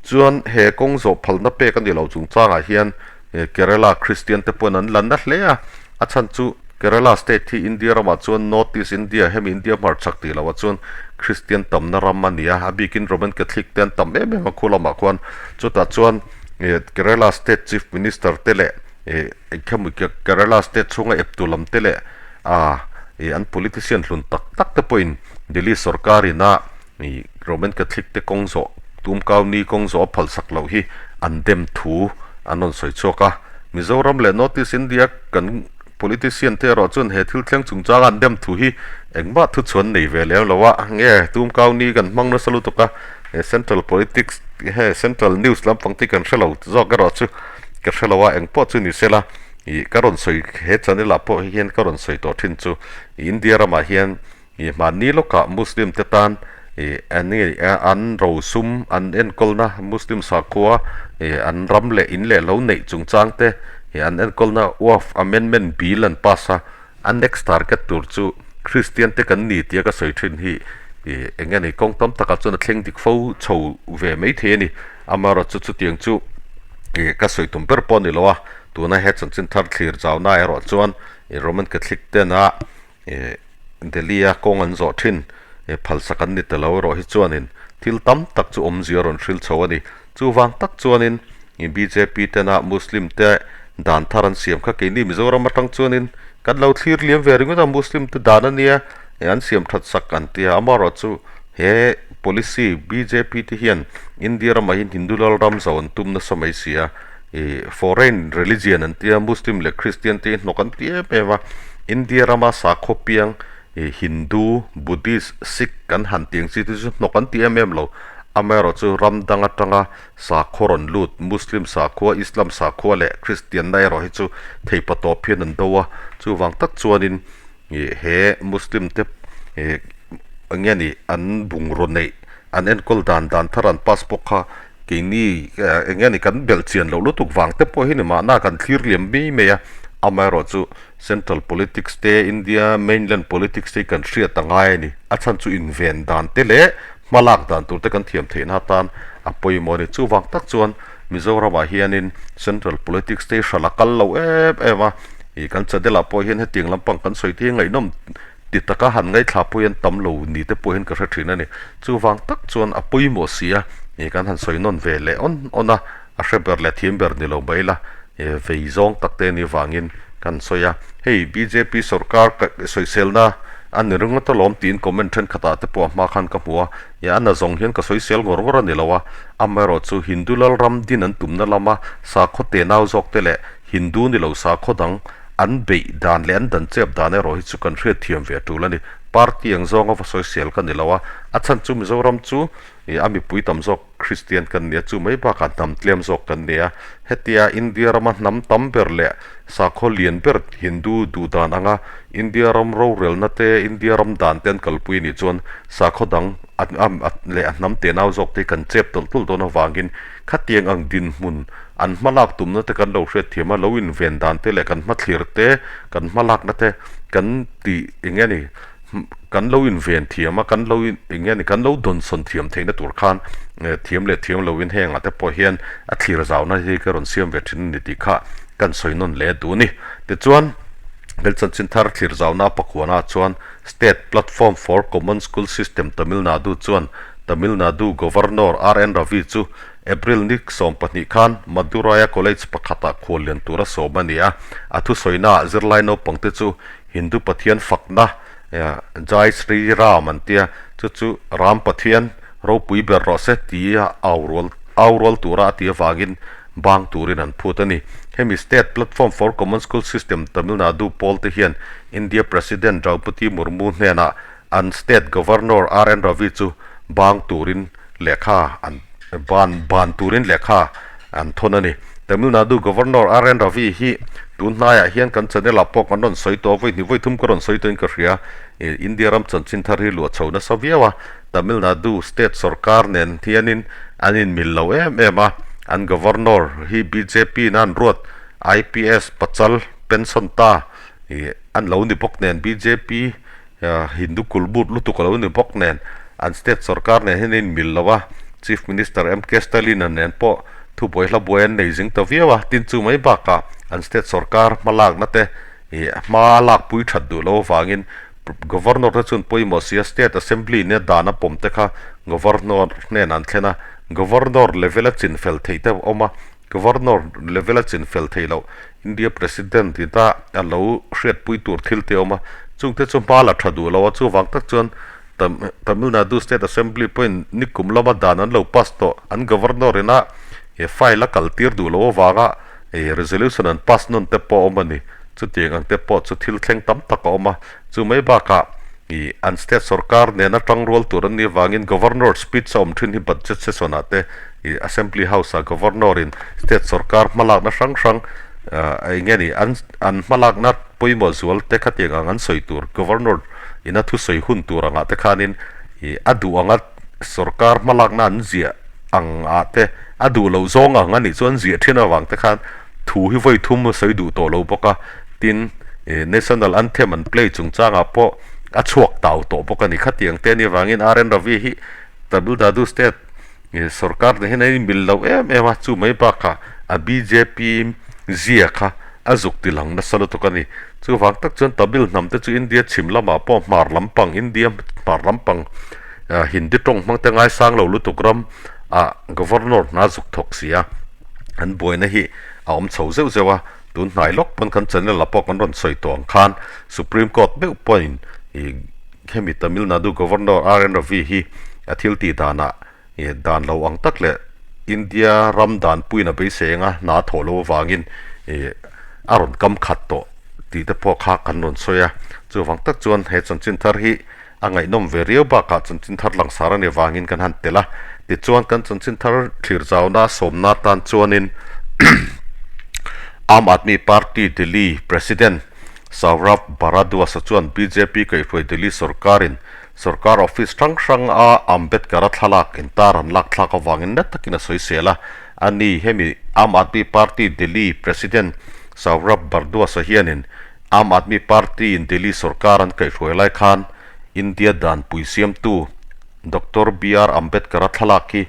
Chuan he kawng zawh phalna pek a ni lo chungchangah hian Kerala Christian te pawhin an la na hle a, a chhan chu Kerala state hi India ramah chuan North East India, hemi India hmarchhak tih loah chuan Christian tamna ram a ni a, a bikin Roman Catholic te an tam em em a khu lamah khuan chutah chuan Kerala state Chief Minister te leh khemi Kerala state chhunga eptu lam te leh a. Ih an politician hlun tak tak te pawhin Delhi sorkar ina ih Roman Catholic te kawng zawh tumkau ni kawng zawh a phal sak loh hi an dem thu an rawn sawi chhuak a. Mizoram leh North East India kan politician te erawh chuan he thil thleng chungchanga an dem thu hi engmah thu chhuan nei ve lem lo a, nge tumkau ni kan hmang nasa lutuk a, he central politics he central news lampang te hi kan hre lo zawk erawh chu ka hre lo a, engpawh chu ni sela. Ih ka rawn sawi he channel ah pawh hian ka rawn sawi tawh thin chu India ramah hian ih hmanni lawkah Muslim te tan ih an nge an rosum an enkawlna Muslim sakhua ih an ram leh in leh lo neih chungchang te ih an enkawlna Waqf Amendment Bill an pass a, a next target tur chu Christian te kan ni tia ka sawi thin hi ih eng nge ni kawng tam takah chuan a thleng dik fo chho ve maithei a ni. Amaherawhchu chutiang chu ih ka sawi tum ber pawh a ni lo a. Tuna he chanchin thar thlir zauna erawh chuan Roman Catholic tena Delhi-a kawng an zawh thin phalsak an ni ta lo erawh hi chuanin thil tam tak chu awmzia a rawn hril chho a ni. Chuvang tak chuanin bjp tena Muslim te dan thar an siam kha keini Mizoram atang chuanin kan lo thlir liam ve ringawt a, Muslim te dan a nia an siam that sak an ti a, amaherawh chu he policy bjp te hian India ramah hian Hindu lal ram zo an tum nasa mai si a. Ih foreign religion an tia Muslim leh Christian te hi hnawk an ti em em a, India rama sakhaw piang ih Hindu, Buddhist, Sikh kan han tih ang chi te chu hnawk an ti em em lo. Amaherawhchu ram dang atanga sakhaw rawn lut Muslim sakhua, Islam sakhua leh Christian na erawh hi chu theipa tawp hian an do a, chuvang tak chuanin ih he Muslim te ih eng nge ni an bungraw neih an enkawl dan dan thar an pass bawk kha Keini eng nge ni kan belh chian loh lutuk vang te pawh hi ni mahna kan thlir liam mai mai a, amaherawhchu Central Politics te India Mainland Politics te hi kan hriat a ngai a ni. A chhan chu inven dan te leh hmalak dan tur te kan thiam theihna atan a pawimawh a ni. Chuvang tak chuan Mizoramah hianin Central Politics te hi hralh a kal lo em em a, ih kan channel ah pawh hian hetiang lampang kan sawi te hi ngaihnawm ti taka han ngaithla pawh hian tam lo ni te pawh hian ka hre thin a ni. Chuvang tak chuan a pawimawh si a, ih kan han sawi nawn ve leh awn awn a, a hre ber leh thiam ber ni lo mai la, ih vei zawng tak te ni vangin kan sawi a. Hei bjp sorkar sawiselna a ni ringawt alawm tiin comment thenkhatah te pawh a hma khan ka hmu a, ih a na zawng hian ka sawisel ngawr ngawr a ni lo a, amaherawhchu Hindu Lalram din an tumna lama sakhaw tenau zawk te leh Hindu ni lo sakhaw dang an beih dan leh an dan chep dan erawh hi chu kan hriatthiam ve tul a ni. Party ang zawnga va sawisel ka ni lo a, a chhan chu Mizoram chu ih a mipui tam zawk Kristian kan ni a, chu mai bakah hnam tlem zawk kan ni a. Hetia India rama hnam tam ber leh sakhaw lian ber Hindu duh dan anga India ram rorelna te, India ram dan te an kalpui a nih chuan sakhaw dang leh a hnam tenau zawk te hi kan chep tawlh tawlh dawn avangin khatiang ang dinhmun an hmalak tumna te kan lo hriatthiam a, lo inven dan te leh kan hmathlir te, kan hmalakna te kan tih eng nge ni kan lo inven thiam a, kan lo eng nge ni kan lo dawnsawn thiam theihna tur khan thiam leh thiam loin hengah te pawh hian a thlir zauna hi ka rawn siam ve thin a ni tih kha kan sawi nawn leh duh a ni. Tichuan, hmel chanchin thar thlir zauna pakhuanah chuan State Platform for Common School System Tamil Nadu chuan Tamil Nadu Governor RN Ravi chu April ni 12 khan Madurai-a college pakhatah khuallian tura sawm a ni a, a thusawiinaah zirlai naupangte chu Hindu pathian fakna Jai Shri Ram an tia, chu chu Ram Pathian ropui ber rawh se tia au rual au rual tura a ti avangin bang turin an phut a ni. Hemi State Platform for Common School System Tamil Nadu pawl te hian India President Draupadi Murmu hnenah an State Governor RN Ravi chu bang turin lehkha an ban ban turin lehkha an thawn a ni. Tamil Nadu Governor RN Ravi hi tun hnaiah hian kan channel ah pawh kan rawn sawi tawh a, vawi hnih vawi thum ka rawn sawi tawhin ka hria. India ram chanchin thar hi luah chho nasa viau a, Tamil Nadu state sorkar nen hianin an inmil lo em em a, an Governor hi bjp in a an ruat IPS pachal pension ta an lo ni bawk nen bjp Hindu kulmut lutuk a lo ni bawk nen an state sorkar nen hian a inmil lo a, Chief Minister MK Stalin-a nen pawh thubuai hla buai an nei zing ta viau a, tin chu mai bakah an state sorkar hmalakna te ih hma lakpui that duh lo avangin Governor te chuan pawimawh si a, State Assembly nia dan a pawm te kha Governor hnenah an thlen a, Governor level a chinfel theih te a awm a, Governor level a chinfel theih loh India President in a a lo hriatpui tur thil te a awm a. Chungte chu hma la tha duh lo a, chuvang tak chuan Tamil Nadu State Assembly pawhin nikum lama dan an lo pass tawh, an Governor ina file a kal tir duh loh avanga resolution an pass nawn te pawh a awm a ni. Chutiang ang te pawh chu thil thleng tam tak a awm a, chu mai bakah an state sorkar nena tangrual tur an nih avangin Governor speech a awm thin hi budget session ah te Assembly House ah Governor in state sorkar hmalakna hrang hrang eng nge ni an an hmalakna pawimawh zual te khatiang ang an sawi tur Governor in a thusawi hun tur angah te khanin a duh anga sorkar hmalakna an ziah ang ah te a duh loh zawng ang a nih chuan ziah thin avang te khan thu hi vawi thum a sawi duh tawh lo bawk a, tin National Anthem an play chungchangah pawh a chhuak tau tawh bawk a ni. Khatiang te anih avangin RN Ravi hi Tamil Nadu State sorkar nen hian a inmil lo em em a, chu mai bakah a bjp zia kha a zuk ti lang nasa lutuk a ni. Chuvang tak chuan Tamil hnam te chu India chhim lamah pawh hmar lampang India hmar lampang Hindi tawng hmang te ngaisang lo lutuk ram ah Governor hna zuk thawk si a, an buaina hi a awm chho zeuh zeuh a, tun hnai lawk pawn kan channel ah pawh kan rawn sawi tawh ang khan Supreme Court meuh pawhin ih hemi Tamil Nadu Governor RN Ravi hi a thil tih danah ih dan lo ang tak leh India ram dan puiin a beisei anga hna thawh loh avangin ih a rawn kam khat tawh tih te pawh kha kan rawn sawi a, chuvang tak chuan he chanchin thar hi A ngaihnawm ve riau bakah chanchin thar langsar a nih vangin kan han tel a, tichuan kan chanchin thar thlir zauna sawmna tan chuanin Aam Aadmi Party Delhi President Saurabh Bharadwaj chuan bjp kaihhruai Delhi sorkarin sorkar office hrang hrang a Ambedkar-a thlalak intar an lak thlak avangin na takin a sawisel a, a ni hemi Aam Aadmi Party Delhi President Saurabh Bharadwaj hianin Aam Aadmi Party in Delhi sorkar an kaihhruai lai khan India danpui siamtu Doctor BR Ambedkar-a thlalak hi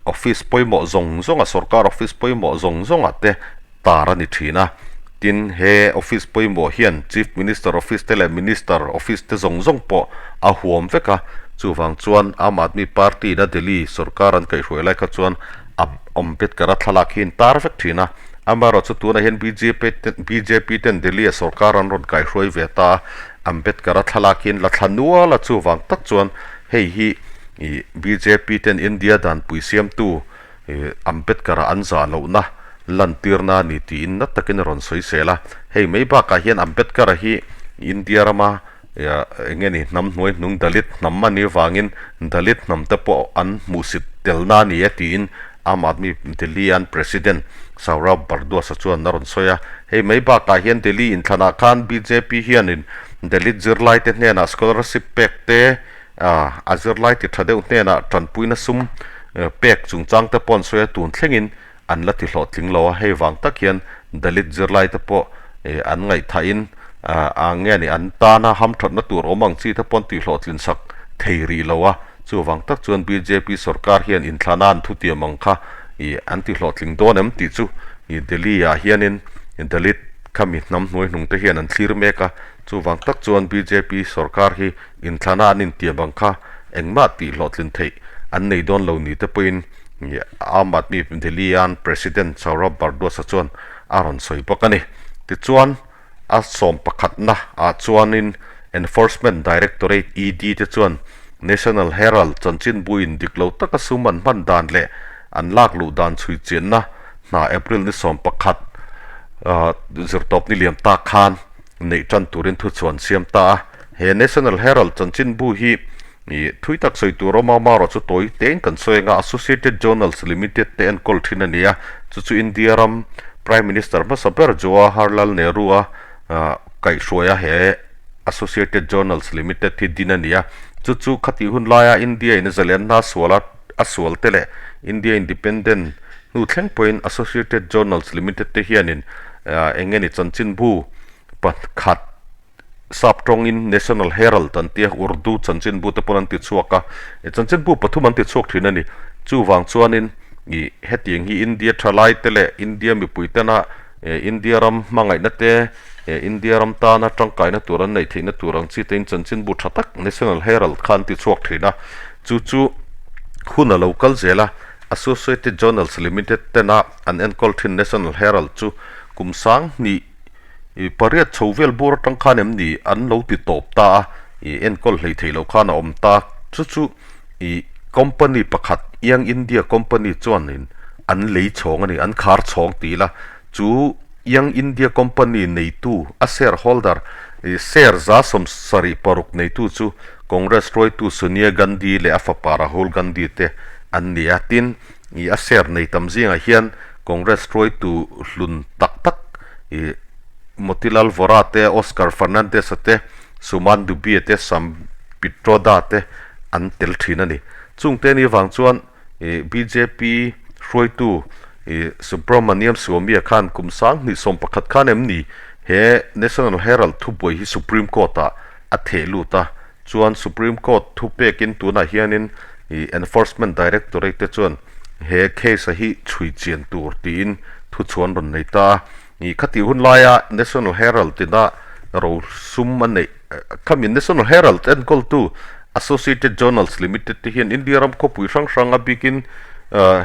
office pawimawh zawng zawnga sorkar office pawimawh zawng zawngah te tar a ni thin a. Tin, he office pawimawh hian Chief Minister office te leh Minister office te zawng zawng pawh a huam vek a. Chuvang chuan Aam Aadmi Party in a Delhi sorkar an kaihhruai lai kha chuan Ambedkar-a thlalak hi in tar vek thin a. Amaherawhchu tunah hian bjp ten Delhi-a sorkar an rawn kaihruai ve ta a, Ambedkar-a thlalak hian la thla nual a, chuvang tak chuan hei hi bjp ten India danpui siamtu Ambedkar-a an zah lohna lantirna a ni tiin na takin a rawn sawi sel a. Hei mai bakah hian Ambedkar-a hi India rama eng nge ni hnam hnuai hnung Dalit hnam a nih avangin Dalit hnam te pawh an hmuhsit telna a ni e tiin Aam Aadmi Delhi an President Saurabh Bhardwaj chuan a rawn sawi a. Hei mai bakah hian Delhi inthlanah khan bjp hianin Dalit zirlaite hnenah scholarship pek te, a zirlai ti tha deuh hnenah tanpuina sum pek chungchang te pawh an sawi a, tun thlengin an la ti hlawhtling lo a, hei vang tak hian Dalit zirlai te pawh an ngaihthahin a nge ni an tana hamthatna tur awm ang chi te pawh an tih hlawhtlin sak thei rih lo a, chuvang tak chuan bjp sorkar hian inthlana an thutiam ang kha an ti hlawhtling dawn em tih chu Delhi ah hianin Dalit khami hnam hnuai hnung te hian an thlir mek a, chuvang tak chuan bjp sorkar hi inthlana an intiam ang kha engmah tih hlawhtlin theih an nei dawn lo ni te pawhin Aam Aadmi Delhi-a'n President Saurabh Bhardwaj-a chuan a rawn sawi bawk a ni. Tichuan, a sawm pakhatna ah chuanin Enforcement Directorate, ED, te chuan National Herald chanchinbuin dik lo taka sum an hman dan leh an lak luh dan chhui chianna hna April ni 11 zirtawp ni liam tak khan neih tan turin thuchhuan siam ta a. He National Herald chanchinbu hi Ih, thui tak sawi tur awm a, amaherawh chu tawi tein kan sawi anga Associated Journals Limited te enkawl thin a ni a, chu chu India ram Prime Minister hmasa ber Jawaharlal Nehru a kaihhruai a he Associated Journals Limited hi din a ni a, chu chu khatih hun laia India in zalenna a sual a a sual te leh India Independent hnu thleng pawhin Associated Journals Limited te hianin eng nge ni chanchinbu pakhat Sap tawngin National Herald an tia, Urdu chanchinbu te pawn an ti chhuak a, chanchinbu pathum an ti chhuak thin a ni. Chuvang chuanin ih hetiang hi India thalai te leh India mipui tena India ram hmangaihna te, India ram tana tangkaina tur an neih theihna tur ang chi tein chanchinbu tha tak National Herald kha an ti chhuak thin a. Chu chu hun a lo kal zel a, Associated Journals Limited tena an enkawl thin National Herald chu kum sang hnih. Ih pariat chho vel bur atang khan em ni an lo ti tawp ta a, ih enkawl hlei thei lo khan a awm ta. Chu chu ih company pakhat Young India company chuanin an lei chhawng a ni, an khar chhawng ti ila chu Young India company neitu a share holder ih share 76% neitu chu Congress hruaitu Sonia Gandhi leh a fapa Rahul Gandhi te an ni a, tin ih a share nei tam zingah hian Congress hruaitu hlun tak tak ih Motilal Vora te, Oscar Fernandes-a te, Suman Dubey-a te, Sam Pitroda te an tel thin a ni. Chungte ni vang chuan ih bjp hruaitu ih Subramaniam Swamy-a khan kum 2011 khan em ni he National Herald thubuai hi Supreme Court-ah a theh lut a, chuan Supreme Court thu pekin tunah hianin ih Enforcement Directorate te chuan he case-a hi chhui chian tur tiin thu chhuan rawn nei ta a. Ih khatih hun laia National Herald tina ro sum a neih khami National Herald enkawltu Associated Journals Limited te hian India ram khawpui hrang hrang a bikin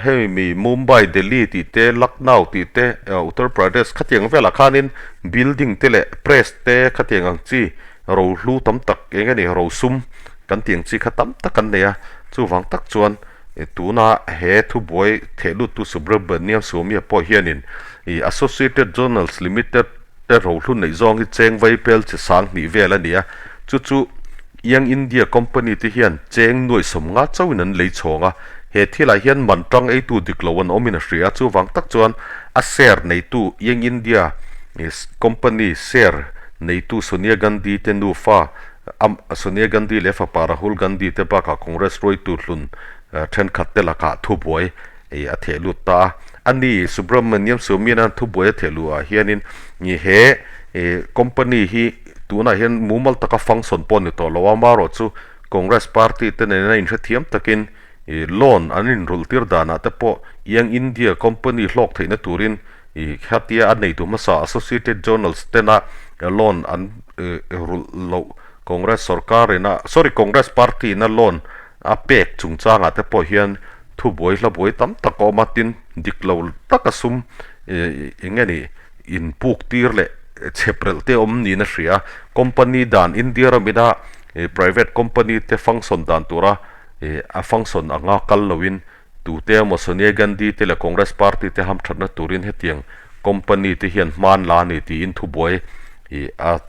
hei mi Mumbai, Delhi tih te, Lucknow tih te, Uttar Pradesh khatiang velah khanin building te leh press te khatiang ang chi ro hlu tam tak eng nge ni ro sum kan tih ang chi kha tam tak an nei a, chuvang tak chuan tuna he thubuai theh luttu Subramaniam Swamy-a pawh hianin ih Associated Journals Limited te ro hlu neih zawng hi cheng vai pel chi 2000 vel a ni a, chu chu Young India Company te hian cheng 50,000 chauhin an lei chhawng a, he thilah hian man tang eitu dik lo an awmin a hria a, chuvang tak chuan a share neitu Young India Company share neitu Sonia Gandhi te nufa Sonia Gandhi leh fapa Rahul Gandhi te bakah Congress hruaitu hlun thenkhat te lakah thubuai a theh lut ta a. A ni, Subramaniam Swamy-a'n thubuai a theh luhah hianin he company hi tunah hian mumal taka function pawh a ni tawh lo a, amaherawhchu Congress party te nena inhrethiam takin loan an inrulh tir danah te pawh Young India company hlawk theihna turin khatia a neitu hmasa Associated Journals tena loan an rulh loh Congress sorkarina sorry Congress party ina loan a pek chungchangah te pawh hian thubuai hlabuai tam tak a awm a, tin dik lo taka sum eng nge ni inpuk tir leh chhep relh te awm niin a hria a, company dan India ramina private company te function dan tura a function anga kal loin tute emaw Sonia Gandhi te leh Congress party te hamthatna turin hetiang company te hian hman la a ni tiin thubuai a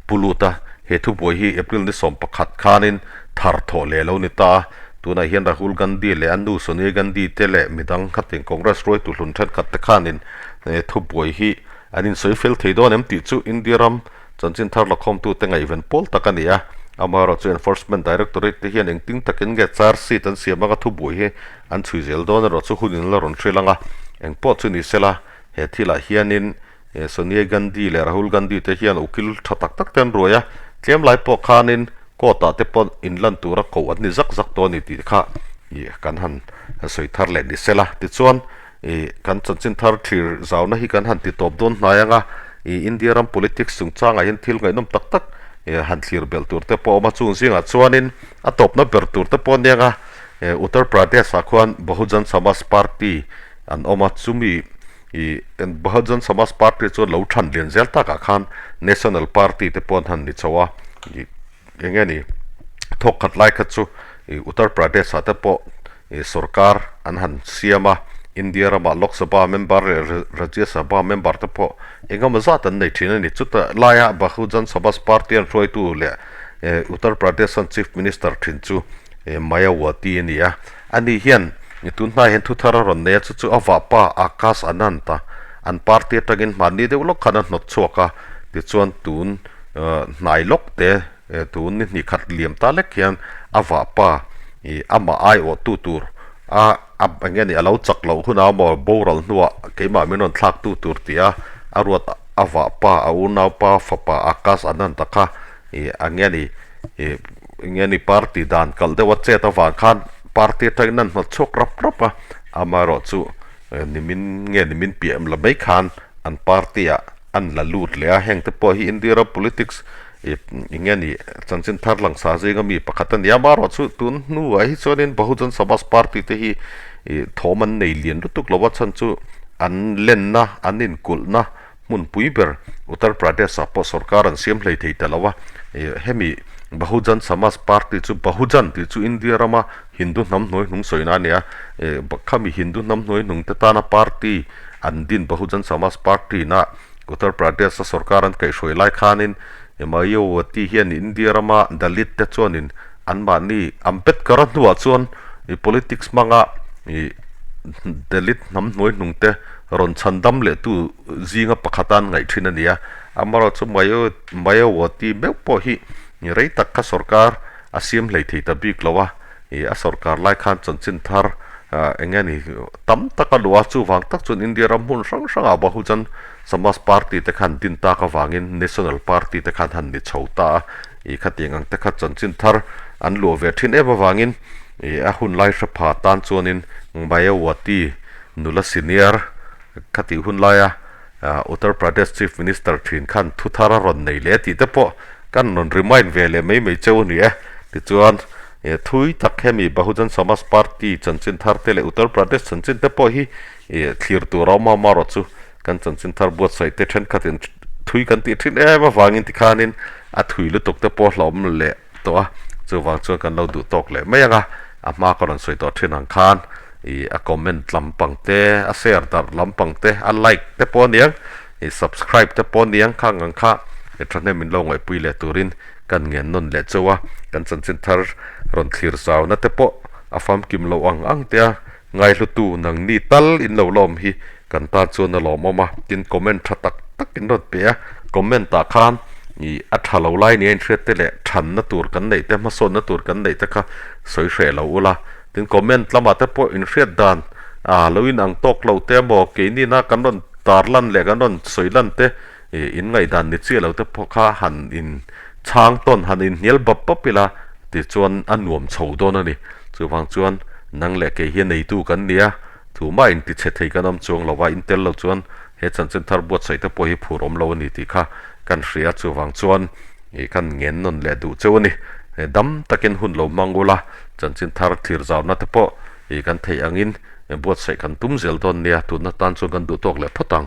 pu lut a, he thubuai hi April ni 11 khanin thar thawh leh lo ni ta a, tunah hian Rahul Gandhi leh a nu Sonia Gandhi te leh midang khatin Congress hruaitu hlun thenkhat te khanin thubuai hi an insawi fel thei dawn em tih chu India ram Chanchin thar lakhawmtute ngaihven pawl tak a ni a, amaherawhchu Enforcement Directorate te hian engtin takin nge charge sheet an siam anga thubuai hi an chhui zel dawn erawh chu hun in la rawn hrilh ang a, engpawh chu ni sela he thilah hianin Sonia Gandhi leh Rahul Gandhi te hian ukil tha tak tak te an ruai a, tlem lai pawh khanin court ah te pawh inlan tura koh an ni zak zak tawh a ni tih kha kan han sawi thar leh ni sela tichuan Ih, kan chanchin thar thlir zauna hi kan han ti tawp dawn hnai ang a, ih, India ram politics chungchangah hian thil ngaihnawm tak tak ih han thlir belh tur te pawh a awm a, chung zingah chuanin a tawpna ber tur te pawh a nia ang a, ih, Uttar Pradesh-ah khuan Bahujan Samaj Party an awm a, chumi ih Bahujan Samaj Party chuan lo than lian zel takah khan National Party te pawh an han ni chho a, ih, eng nge ni thawk khat lai kha chu ih Uttar Pradesh-ah te pawh Ih sorkar an han siam a, India ramah Lok Sabha member leh Rajya Sabha member te pawh eng emaw zat an nei thin a ni. Chuta laia Bahujan Samaj Party an hruaitu leh Uttar Pradesh an Chief Minister thin chu Mayawati a ni a. Ani hian tun hnaiah hian thuthar a rawn nei a, chu chu a vahpa Akash Anand a an party atangin hmanni deuh lawk khan a hnawt chhuak a, tichuan tun hnai lawk te Tun ni hnih khat liam ta lek hian a vahpa ih amah aiawhtu tur a a eng nge ni a lo chak loh hunah maw boral hnuah keimah min rawn thlaktu tur tia a ruat a vahpa a unaupa fapa Akash Anand a kha ih eng nge ni ih eng nge ni party dan kalh deuh a chet avang khan party atangin an hnawt chhuak rap rap a, amaherawhchu nimin nge nimin piah la mai khan an party ah an la lut leh a, heng te pawh hi India ram politics ih eng nge ni chanchin thar langsa zinga mi pakhat a ni a, amaherawhchu tun hnuah hi chuanin Bahujan Samaj Party te hi ih thawm an nei lian lutuk lo a chhan chu an lenna an inkulhna. Hmunpui ber Uttar Pradesh-ah pawh sorkar an siam hlei thei ta lo a, hemi Bahujan Samaj Party chu Bahujan tih chu India rama Hindu hnam hnuaihnung sawina a ni a, khami Hindu hnam hnuaihnung te tana party an din Bahujan Samaj Party na Uttar Pradesh-a sorkar an kaihhruai lai khanin Mayawati hian India rama Dalit te chuanin anmahni Ambedkar-a hnuah chuan politics hmanga Dalit hnam hnuaihnung te rawn chhandam lehtu zinga pakhat an ngaih thin a ni a, amaherawhchu Mayawati meuh pawh hi rei tak kha sorkar a siam hlei thei ta bik lo a, ih a sorkar lai khan chanchin thar eng nge ni tam tak a luh a, chuvang tak chuan India ram hmun hrang hrangah Bahujan Samaj Party te khan din tak avangin National Party te khan han ni chho ta a, ih khatiang ang te kha chanchin thar an luah ve thin em avangin ih a hun lai hre pha tan chuanin Mayawati nula senior Khatih hun laia Uttar Pradesh Chief Minister thin khan thu thar a rawn nei leh tih te pawh kan rawn remind ve leh mai mai cheu a ni e. Tichuan, thui tak hemi Bahujan Samaj Party chanchin thar te leh Uttar Pradesh chanchin te pawh hi thlir tur a awm a, amaherawh chu kan chanchin thar buatsaih te thenkhatin thui kan tih thin em avangin tikhanin a thui lutuk te pawh hlauhawm leh tawh a, chuvang chuan kan lo duh tawk leh mai ang a, a hma ka rawn sawi tawh thin ang khan ih a comment lampang te, a share darh lampang te, a like te pawh a niang, ih subscribe te pawh a niang khang ang kha i thahnem min lo ngaihpui leh turin kan ngen nawn leh chauh a, kan chanchin thar rawn thlir zauna te pawh a famkim loh ang ang te a, ngaihlutu nangni tal in lo la awm hi Kan tan chuan a lawmawm a, tin comment tha tak tak in rawn pe a, comment ah khan ih a tha lo lai nia inhriat te leh thanna tur kan neih te hmasawnna tur kan neih te kha sawi hreh lo ula, tin comment lamah te pawh inhriat dan ah lo in ang tawk lo te emaw keini na kan rawn tar lan leh kan rawn sawi lan te ih in ngaihdan ni chiah lo te pawh kha han in chhang tawn han in hnial bap bap ila tichuan a nuam chho dawn a ni, chuvang chuan nang leh kei hi a neitu kan ni a. Tumah in ti chhe thei kan awm chuang lo a, in tel lo chuan he chanchin thar buatsaih te pawh hi phur awm lo a ni tih kha kan hria a, chuvang chuan ih kan ngen nawn leh duh cheu a ni. Dam takin hun lo hmang ula, chanchin thar thlir zauna te pawh ih kan theih angin buatsaih kan tum zel dawn nia, tunna tan chuan kan duh tawk leh phawt ang.